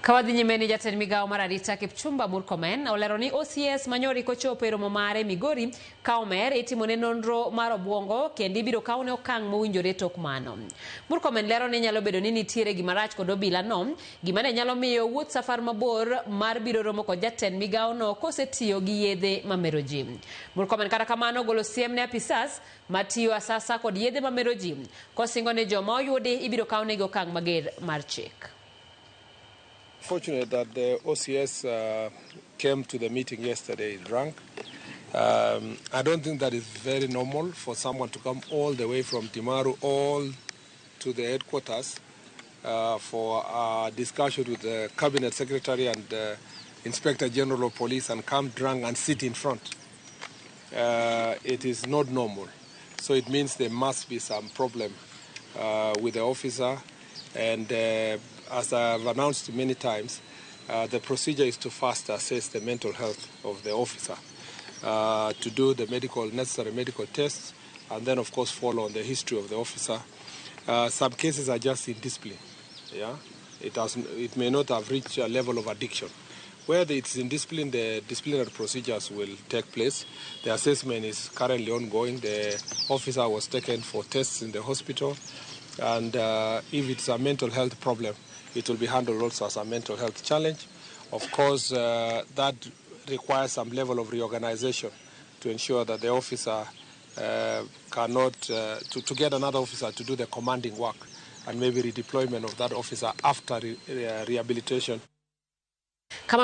Ka wadhi nyime ni jatend migawo mar arita Kipchumba Murkomen olero ni OCS manyori kochopo e romo mare Migori ka omer itimone nonro mar obuongo kendo ibiro kawne okang' mowinjore tok mano. Murkomen lero ni nyalo bedo ni nitiere gima rach kod obila no, gima ne nyalo miyo owuoth safar mabor mar biro romo kod jatend migawo no kosetiyo gi yedhe mamero ji. Murkomen kata kamano ogolo siem ne apisas matiyo asasa kod yedhe mamero ji kosingo ni joma oyudi ibiro kawnegi okang' mager mar chik. Fortunate that the OCS came to the meeting yesterday drunk. I don't think that is very normal for someone to come all the way from Timaru all to the headquarters for a discussion with the cabinet secretary and inspector general of police and come drunk and sit in front. It is not normal. So it means there must be some problem with the officer. And as I've announced many times, the procedure is to first assess the mental health of the officer, to do the necessary medical tests, and then of course follow on the history of the officer. Some cases are just indiscipline. Yeah, it may not have reached a level of addiction. Where it's indiscipline, the disciplinary procedures will take place. The assessment is currently ongoing. The officer was taken for tests in the hospital, and if it's a mental health problem, it will be handled also as a mental health challenge. Of course, that requires some level of reorganization to ensure that the officer cannot, to get another officer to do the commanding work, and maybe redeployment of that officer after rehabilitation. Kama